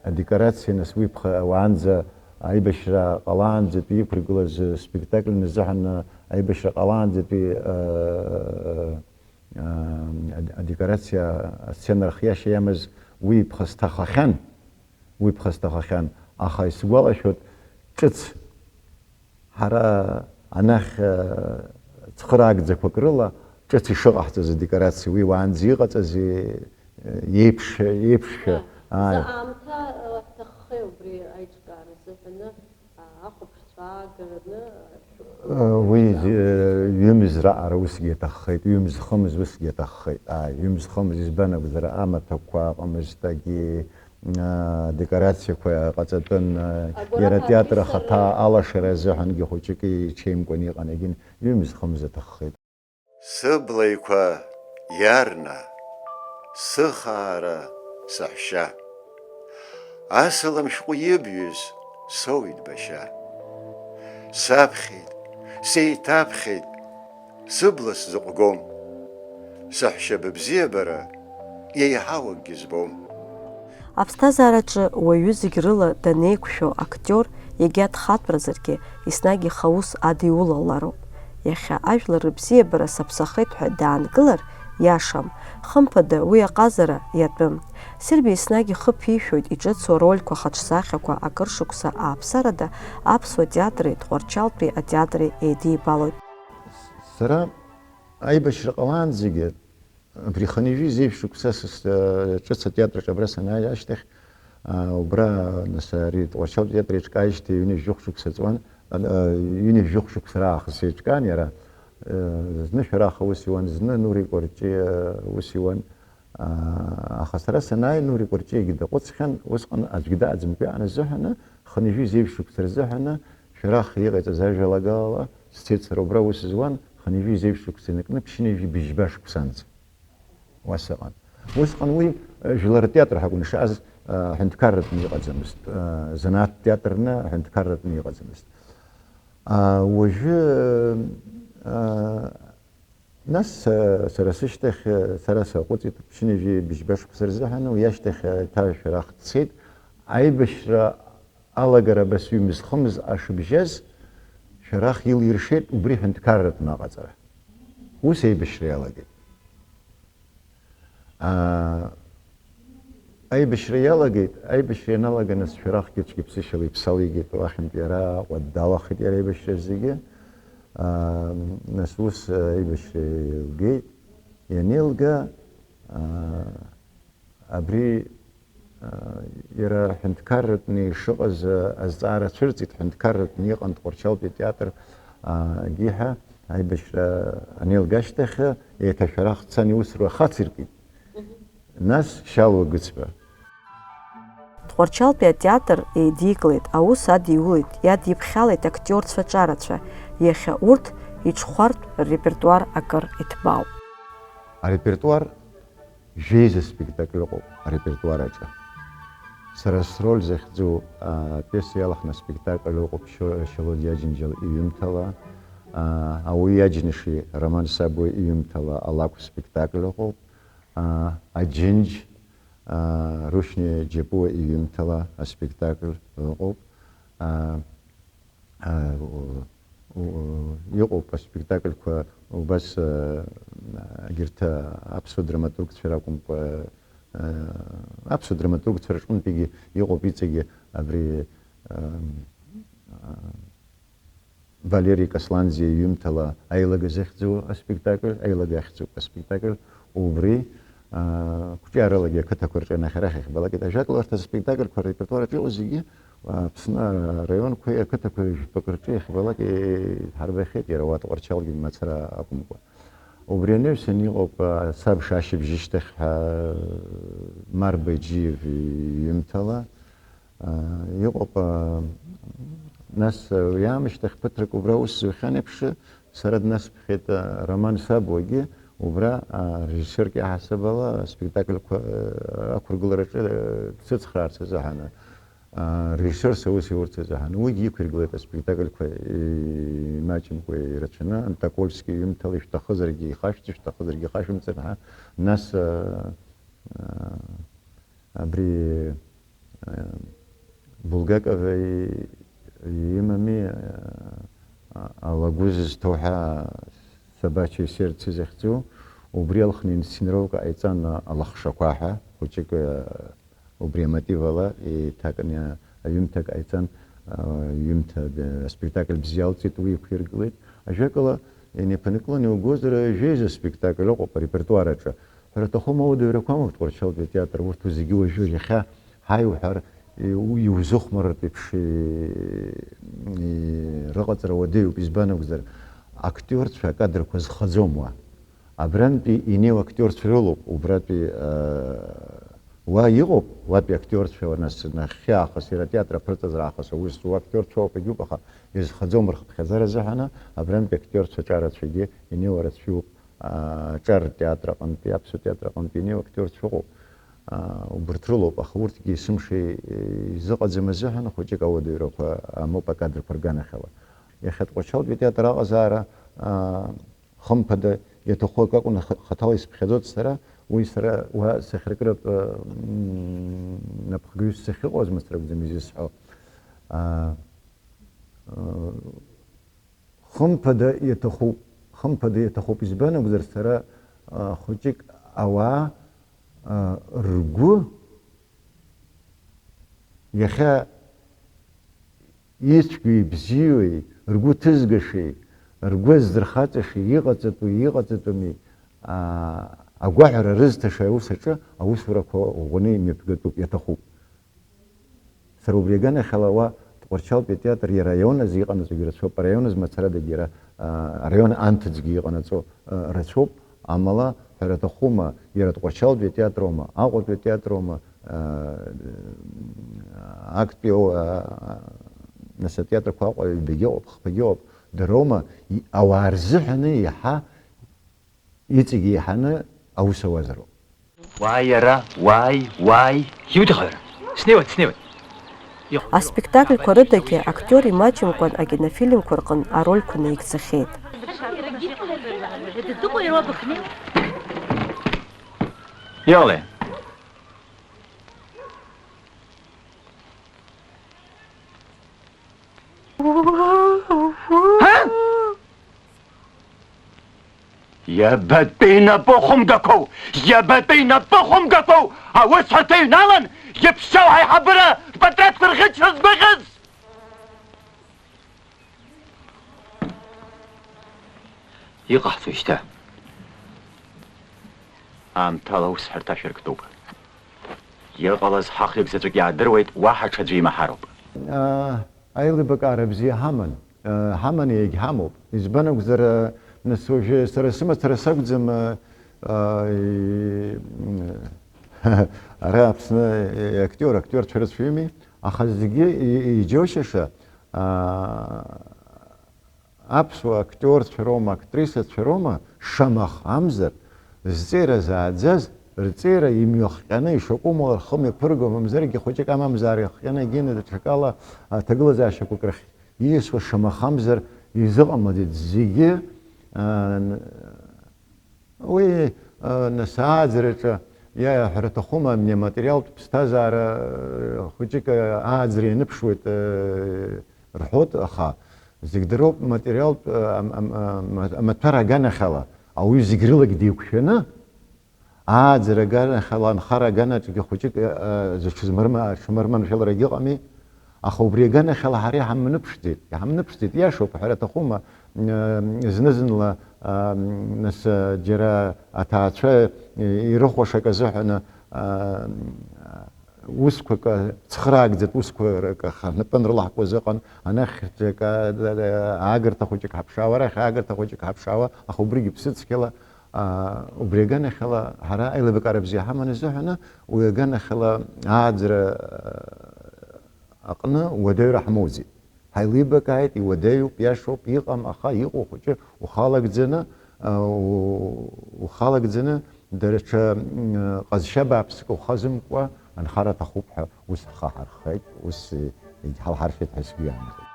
адекорациа, нас, уи ԥха-, уаанӡа, аибашьра ҟалаанӡатәи иқәыргылаз спектакль назыҳәан, аибашьра ҟалаанӡатәи, аа, аа, ад-, адекорациа, асцена рхиашьа иамаз уи иԥхасҭахахьан, уи иԥхасҭахахьан, аха исгәалашәоит, ҿыц Ҳара анахь, э, цхыраагӡақәак рыла ҿыц ишыҟаҳҵаз адекорациа, уи уаанӡа иҟаҵази, э, еиԥш-, еиԥшшәа, ааи. Изы аамҭа, э, ҭаххеи убри аиҿкаара азыҳәаны, а, ахәаԥшцәа аагараны, э, шәықәгылоуп. Э, уи, э, ҩымз раҟара усгьы иаҭаххеит, ҩымз-хымз усгьы иаҭаххеит, ааи, ҩымз-хымз, избан акәзар, амаҭәақәа ыҟамызт, агьи, аа, декорациақәа ҟаҵатәын, аа, агәараҭа иара атеатр аԥисара. Ахаҭа алашара азыҳәангьы хәыҷык иҽеимкәан иҟан, егьин, ҩымз-хымз аҭаххеит. Сыбла еиқәа иарна, сыхаара, саҳәшьа. Асалам шәҟәы ибҩыз соуит башьа. Саԥхьеит, сеиҭаԥхьеит, сыбла сзыҟәгом. Саҳәшьа быбзиабара еиҳау акгьы збом. Аԥсҭазаараҿы уаҩы зегь рыла данеиқәшәо актиор, иагьа дхатәразаргьы, еснагь ихаус адиулалароуп. Иахьа ажәлар рыбзиабара саԥсахеит ҳәа даанкылар, иашам. Хымԥада, уи аҟазара иатәым. Серби еснагь ихы ԥишәоит иҿыцу арольқәа хаҿсахьақәа акыр шықәса ааԥсарада аԥсуа театри Тҟәарчалтәи атеатри еидибалоит. Сара аибашьра ҟалаанӡагьы Абри хынҩажәи зеижә шықәса сыс-, э, ҿыц атеатраҿы абра санааи ашьҭахь, а, убра, нас, ари Тҟәарчал театр иҿкааижьҭеи ҩынҩажәи жәохә шықәса ҵуан, а, а, ҩынҩажәи жәохә шықәса раахыс еиҿкаан иара, э, зны Шәарах аус иуан, зны Нури Кәарҷиа аус иуан, а, аха сара санааи Нури Кәарҷиагьы даҟәыҵхьан, усҟан аӡәгьы дааӡамкәа иааназыҳәаны, хынҩажәи зеижә шықәса рзыҳәаны Шәарах иҟаиҵаз ажәалагала сцеит сара убра аус зуан, хынҩажәи зеижә шықәса инаркны ԥшьынҩажәи быжьба шықәсанӡа. Уа сыҟан. Усҟан уи, э, жәлар ртеатр ҳәа акәын ишааз, э, ҳәынҭқарратәны иҟаӡамызт, э, занааҭтә театрны ҳәынҭқарратәны иҟаӡамызт. А, уажәы, э, нас, э, сара сышьҭахь, э, сара саҟәыҵит ԥшьынҩажәи быжьба шықәса рзыҳәан, уи ашьҭахь, э, еиҭа Шәарах дцеит. Аибашьра алагара абас ҩымыз-хымыз ашыбжьаз Шәарах илиршеит убри ҳәынҭқарратәны аҟаҵара. Ус аибашьра иалагеит. Аа, аибашьра иалагеит, аибашьра ианалага, нас, Шәарахгьы цәгьаԥсышьала иԥсалигеит, уахьынтә иара Аҟәа далахеит иара аибашьра зегьы. Аа, нас ус аибашьра илгеит, ианеилга, аа, абри, аа, иара ҳәынҭқарратәны ишыҟаз, аа, азҵаара цәырҵит, ҳәынҭқарратәны иҟан Тҟәарчалтәи атеатр, аа, гьы ҳәа аибашьра анеилга ашьҭахь, еиҭа Шәарах дцан иусура хациркит. Нас Шьалуа Гыцба. Тҟәарчалтәи атеатр еидикылеит, аус адиулеит, иадиԥхьалеит актиорцәа ҿарацәа, иахьа урҭ иҽхәартә ррепертуар акыр иҭбаауп. Арепертуар жәеиза спектакль ыҟоуп арепертуар аҿы. Сара сроль захьӡу, а, апиеса иалхны аспектакль ыҟоуп Шьо-, Шьалодиа Аџьынџьал иҩымҭала, а, ауаҩы иаџьныш-и Роман Сабуа иҩымҭала алакә спектакль ыҟоуп, а, Аџьынџь, а, Рушьни Џьапуа иҩымҭала аспектакль ыҟоуп. А, а, у-, у-, иҟоуп аспектакльқәа убас, а, егьырҭ аԥсуа драматургцәа ракәымкәа, а, аԥсуа драматургцәа рҟынтәигьы иҟоуп иҵегьы абри, а, а, Валери Касланӡиа иҩымҭала аилага захьӡу аспектакль, аилага ахьӡуп аспектакль, убри, аа, қәҿиаралагьы ақыҭақәа рҿы анахь-арахь иахьбалак, ажәакала, урҭ аспектакльқәа ррепертуараҿы иҟоу зегьы, Аԥсны араионқәеи ақыҭақәеи жәпакы рҿы иахьбалак иҳарбахьеит, иара уа Тҟәарчалгьы мацара акәымкәа. Убри анаҩсан иҟоуп, аа, сабша ашьыбжьышьҭахь ҳәа Марба Иџьиев иҩымҭала, Аа, иҟоуп, аа, нас, уи аамышьҭахь ԥыҭрак убра аус зухьан еиԥш, сара днасыԥхьеит, аа, Роман Сабуагьы убра, аа, режиссиорк иаҳасаб ала аспектакльқәа, аа, ақәыргылараҿы, аа, дсыцхраарц азыҳәан, аа, режиссиорс аус иурц азыҳәан. Уигьы иқәиргылеит аспектакльқәа, имаҷымкәа ирацәаны, Антокольски иҩымҭала ишәҭахызаргьы ихашәҵа, ишәҭахызаргьы ихашәымҵан ҳәа. Нас, аа, аа, Абри, э, Булгакова и-, имами, э, а-, Алагәы зызҭоу ҳәа, Собачье сердце захьӡу, убри алхны инсценировка ҟаиҵан, а-, Алахшақәа ҳәа, хәыҷык, э, убри амотив ала еиҭакны аҩымҭак ҟаиҵан, а, ҩымҭа, э, аспектакль бзиа алҵит, уи иқәиргылеит. Ажәакала, инеиԥынкыланы иугозар, жәеиза спектакль ыҟоуп арепертуар аҿы. Ҳәара аҭахума, ауадаҩрақәа амоуп Тҟәарчалтәи атеатр, урҭ зегьы уажәы иахьа ҳаиуҳәар, иу-, иузыхәмарыртә еиԥш, и-, и-, рыҟаҵара уадаҩуп, избан акәзар, актиорцәа акадрқәа зхаӡом уа. Абрантәи инеиуа актиорцәа рылоуп, убратәи, э, уа иҟоуп, уатәи актиорцәа, нас, нахьхьи аахыс иара атеатр аԥырҵазар аахыс аус зуа актиорцәа ыҟоуп, егьуп, аха изхаӡом рхыԥхьаӡара азыҳәаны, абрантәи актиорцәа ҿарацәагьы инеиуа рацәоуп. Аа, ҿар театр аҟынтәи, аԥсуа театр аҟынтәи инеиуа актиорцәа ыҟоуп. Аа, убырҭ рылоуп, аха урҭгьы есымша изыҟаӡам азыҳәан, хәыҷык ауадаҩрақәа амоуп акадрқәа рганахьала. Иахьа Тҟәарчалтәи атеатр аҟазаара, аа, хымԥада, иаҭаху акы акәын, аха хаҭала исыԥхьаӡоит сара, уи сара уа сахьаркыратә, м, напхгаҩыс сахьыҟоу азмыцра акәӡам изысҳәо. Аа, Хымԥада иаҭахуп, хымԥада иаҭахуп, избан акәзар, сара, а, хәыҷык ауаа, а, ргәы иахьа ицәгьоу ибзиоу, ргәы ҭызгашеи, ргәы здырхаҵашеи, иҟаҵатәу иҟаҵатәыми, а, агәаҳәара рызҭаша аус аҿы аусурақәа ӷәӷәаны имҩаԥгатәуп, иаҭахуп. Сара убри аганахьала уа Тҟәарчалтәи атеатр иара араион азы иҟанаҵогьы рацәоуп, араион азы мацарадагьы иара, а, араион анҭыҵгьы иҟанаҵо, а, рацәоуп, амала, ҳәара аҭахума, иара Тҟәарчалтәи атеатроума, Аҟәатәи атеатроума, а, актәи, а, а, нас атеатрқәа Аҟәа ҩбагьы ыҟоуп, хԥагьы ыҟоуп, дароума, и-, ауаа рзыҳәаны иаҳа иҵегь еиҳаны аус ауазароуп. Уааи, ара, уааи, уааи. Иуҭаху, ара? Снеиуеит, снеиуеит. Иҟоу. Аспектакльқәа рыдагьы актиор имаҷымкәан акинофильмқәа рҟынтә арольқәа наигӡахьеит. Иҟалеи? Ҳа? Иабатәи инапы хәымгақәоу, иабатәи инапы хәымгақәоу аусҳәарҭа иҩналан, иԥшьоу ҳаиҳабыра рпатреҭқәа рӷьычра згәаӷьыз? Иҟаҳҵои шьҭа? Аамҭала аусҳәарҭа шәырктәуп. Иҟалаз ҳахҩык заҵәык иаадыруеит, уаҳа ҽаӡәы имаҳароуп. Аа, аилибакаара бзиа ҳаман. Э, ҳаман, егьҳамоуп. Избан акәзар, э, нас уажәы сара сымацара сакәӡам, э, э, ара Аԥсны, э, актиор, актиорцәа рацәаҩыми, аха зегьы и-, иџьоушьаша, аа, аԥсуа актиорцәа роума, актрисацәа роума, шамахамзар, зҵеира зааӡаз, рҵеира имҩахҟьаны, ишакәым ала рхы мҩаԥырго, мамзаргьы хәыҷык амамзар иахҟьаны, егьины даҽакала аҭагылазаашьақәак рахь ииасуа шамахамзар изыҟамлаӡеит. Зегьы, аа, н-, уи, аа, нас ааӡараҿы иаҳәара аҭахума, аматериалтә ԥсҭазаара, аа, хәыҷык, аа, ааӡара ианыԥшуеит, аа, рҳәоит, аха зегь дыроуп, материалтә, аа, ам-, ам-, ам-, амаҭәар аганахьала ауаҩы зегь рылагь деиқәшәаны, ааӡара аганахьала, анхара аганаҿгьы хәыҷык, э, э, зыҽызмырма-, зҽымырманшәаларагь ыҟами. Аха убри аганахьала ҳара иҳамныԥшӡеит, иҳамныԥшӡеит, иашоуп, ҳәара аҭахума, э, зны-зынла, э, нас, э, џьара аҭаацәа, э, ирыхәаша акы азыҳәаны, э, усқәак, э, цхыраагӡатә усқәак аха напы анрылаҳкуаз ыҟан, анахьча акы, э, аагарҭа хәыҷык ҳаԥшаауа, арахь аагарҭа хәыҷык ҳаԥшаауа, аха убригьы ԥсыцқьала, Аа, убри аганахьала, ҳара аилибакаара бзиа ҳаман изыҳәаны, уи аганахьала ааӡара, аҟны уадаҩра ҳмоуӡеит. Ҳаилибакааит, иуадаҩуп, иашоуп, иҟам, аха иҟоу хәыҷы ухалагӡаны, а, у-, ухалагӡаны, даҽа, м, ҟазшьа бааԥсык ухазымкуа анхара аҭахуп ҳәа ус ҳхы ҳархеит, ус, егьҳалҳаршеит ҳәа сгәы иаанагоит.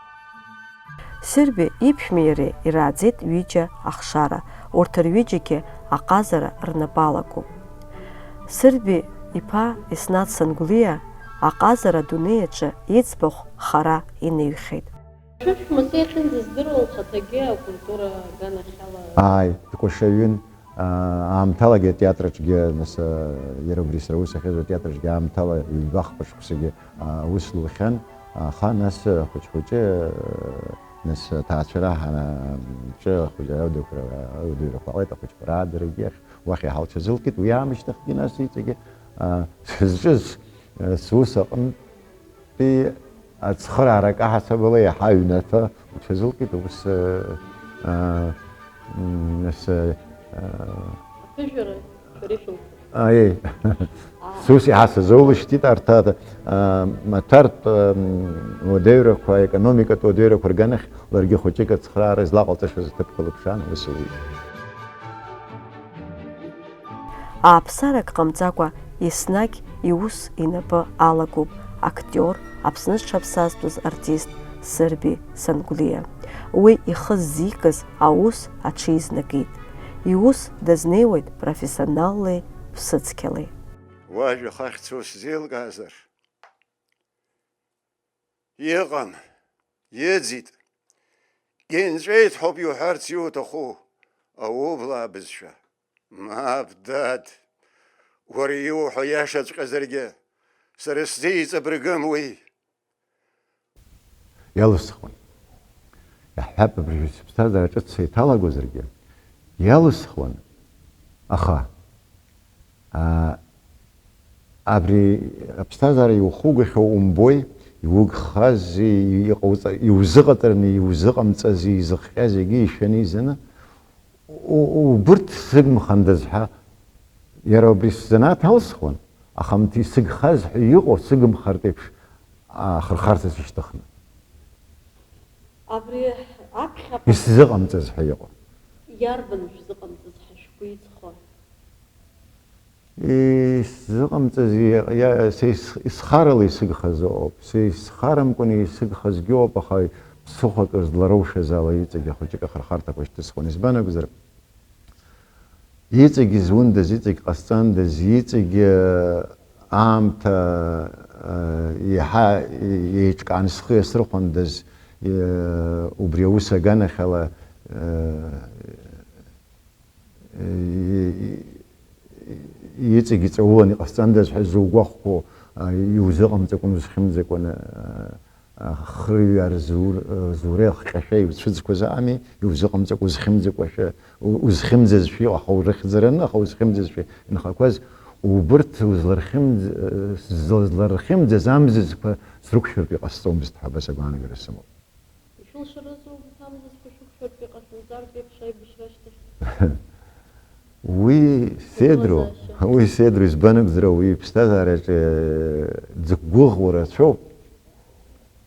Сырби иԥшәмеи иареи ирааӡеит ҩыџьа ахшара, урҭ рҩыџьагьы аҟазара рнапы алакуп. Сырби иԥа Еснаҭ Сангәлиа аҟазара адунеи аҿы иӡбахә хара инаҩхьеит. Шәыԥшәма са иахьынӡаздыруа лхаҭагьы акультура аганахьала. Ааи, дкәашаҩын. Аа, аамҭалагьы атеатраҿгьы, нас, аа, иара убри сара аус ахьызуа атеатраҿгьы аамҭала ҩба-хԥа шықәсагьы, аа, аус лухьан, аха нас, хәыҷ-хәыҷы, аа, нас аҭаацәара ҳа-, ҿы ахәыҷ-, аудиоқәа-, аудиорақәа ҟалеит, ахәыҷқәа раадарагьы ахь уахь иҳалҽазылкит, уи аамышьҭахьгьы нас иҵегьы, аа, сызҿыз, аа, сус аҟынтә Ацхыраара акаҳацабала иаҳа аҩнаҭа уҽазылкит, ус, э, э, м, ес, э, э, Аԥыжәара шәара ишәылҭоит. Аиеи. Аа. Сус иаҳа сазоулышьҭит арҭ, э, маҭәартә, э, м, уадаҩрақәа, аекономикатә уадаҩрақәа рганахь ларгьы хәыҷык ацхыраара излаҟалҵашаз аҭыԥқәа лыԥшаан, ус луит. Ааԥсарак ҟамҵакәа, еснагь иус инапы алагоуп актиор, Аԥсны зҽаԥсазтәыз артист Сырби Сангәлиа. Уи ихы ззикыз аус аҽизнакит. Иус дазнеиуеит профессионаллеи ԥсыцқьалеи. Уажәа хахьцо сзеилкаазар? Иҟан, иӡит. Инҵәеит ҳәоуп иуҳәарц иуҭаху аублаа бызшәа. Мап, дад, уара иуҳәо иашаҵәҟьазаргьы, сара сзеиҵабыргым уи. Иалысхуан. Иаҳҳәап, абыржәы сыԥсҭазаара ҿыц сеиҭалагозаргьы, иалысхуан, аха А, абри аԥсҭазаара иухугахьоу умбои, иугхази, иҟауҵа-, иузыҟаҵарни, иузыҟамҵази, изыхҟьа зегьы ишәаны изаны, у-, у-, убырҭ сыгымхандаз ҳәа, иара убри сзанааҭ алсхуан, аха амҭ исыгхаз ҳәа иҟоу сыгымхартә еиԥш, ахырхарҭа сышьҭыхны. Абри аԥхьаҟа исзыҟамҵаз ҳәа иҟоу. Иарбан шәзыҟамҵаз ҳәа шәгәы иҵхо? Исзыҟамҵаз иа-, иа-, са ис-, исхарала исыгхаз ыҟоуп. Са исхарамкәаны исыгхазгьы ыҟоуп, аха ԥсыхәа акыр злароушаз ала иҵегь ахәыҷык ахырхарҭақәа шьҭысхуан. Избан акәзар, иҵегь изундаз, иҵегь ҟасҵандаз, иҵегь, э, аамҭа, э, иаҳа еиҿкааны схы иасырхәандаз, э, убри аус аганахьала, э, и-, и-, иҵегь иҵаулан иҟасҵандаз ҳәа зугәахәқәоу, а, иузыҟамҵакәан, узхьымӡакәан, а, а, хырҩар зур-, а, зуреи ахҟьашәа иуцәыӡқәаз ами, иузыҟамҵакәа, узхьымӡакәашәа, у-, узхьымӡазшәа иҟоу, аха урыхьӡараны, аха узхьымӡазшәа инхақәаз, убырҭ узлархьымӡ-, а, злархьымӡаз амзызқәа срықәшәартә иҟасҵомызт ҳәа абас агәаанагара сымоуп. Ишәылшарызу, амзызқәа шәықәшәартә иҟашәымҵартә еиԥш аибашьра ашьҭахь? Уи седру, Игәалазаашьа. Уи седру, избан акәзар, уи иԥсҭазаараҿы дзықәгәыӷуа рацәоуп,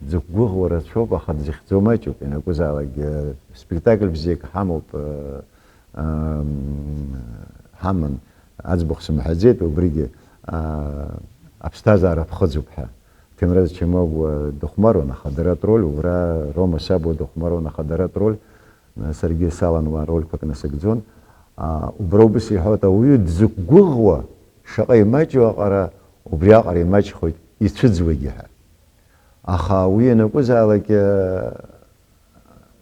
дзықәгәыӷуа рацәоуп, аха дзыхьӡо маҷуп, ианакәызаалакгьы спектакль бзиак ҳамоуп, э, ам, ҳаман, аӡбахә сымҳәаӡеит, убригьы, а, аԥсҭазаара ԥхыӡуп ҳәа. Ҭемраз Чамагәа дыхәмаруан ахадаратә роль, убра Рома Сабуа дыхәмаруан ахадаратә роль, саргьы салан уа рольқәак насыгӡон. А, убра убас иҳәоит, ауаҩы дзықәгәыӷуа шаҟа имаҷу аҟара, убри аҟара имаҷхоит, ицәыӡуагьы ҳәа. Аха уи ианакәызаалак, а,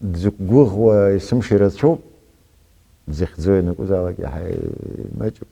дзықәгәыӷуа есымша ирацәоуп, дзыхьӡо ианакәызаалак иаҳа имаҷуп.